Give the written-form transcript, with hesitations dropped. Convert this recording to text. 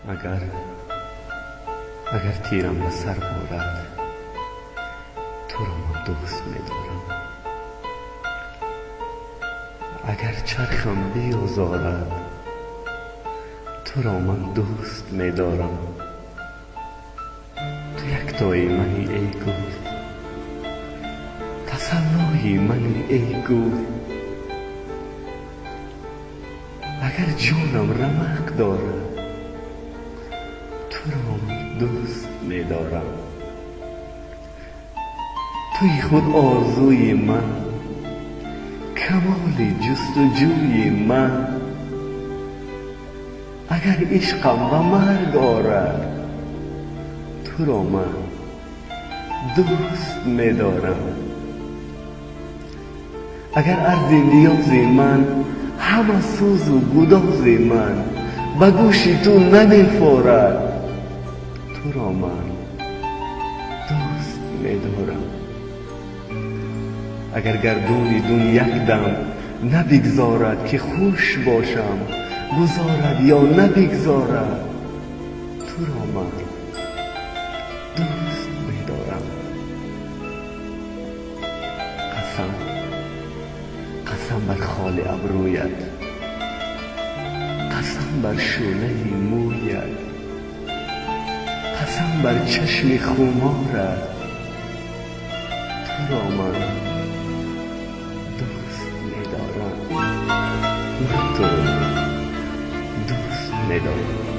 Агар тирам ба сар борад, туро ман дӯст медорам. Агар чархам биозорад, туро ман дӯст медорам. Ту яктои мани, эй гул, тасаллои мани, эй гул. Агар ҷонам рамақ дорад, туро дӯст медорам. Туи худ орзуи ман, камоли ҷустуҷӯи ман. Агар ишқам ба марг орад, туро ман дӯст медорам. Агар арзи ниёзи ман, ҳама сӯзу гудози ман ба гӯши ту намефорад, туро ман дӯст медорам. Агар гардуни дун якдам набигзорад, ки хуш бошам, гузорад ё набигзорад, туро ман дӯст медорам. Қасам, қасам бар холи абрӯят, қасам бар шӯълаи мӯят, қасам бар чашми хуморат, туро ман дӯст медорам. Ман туро дӯст медорам.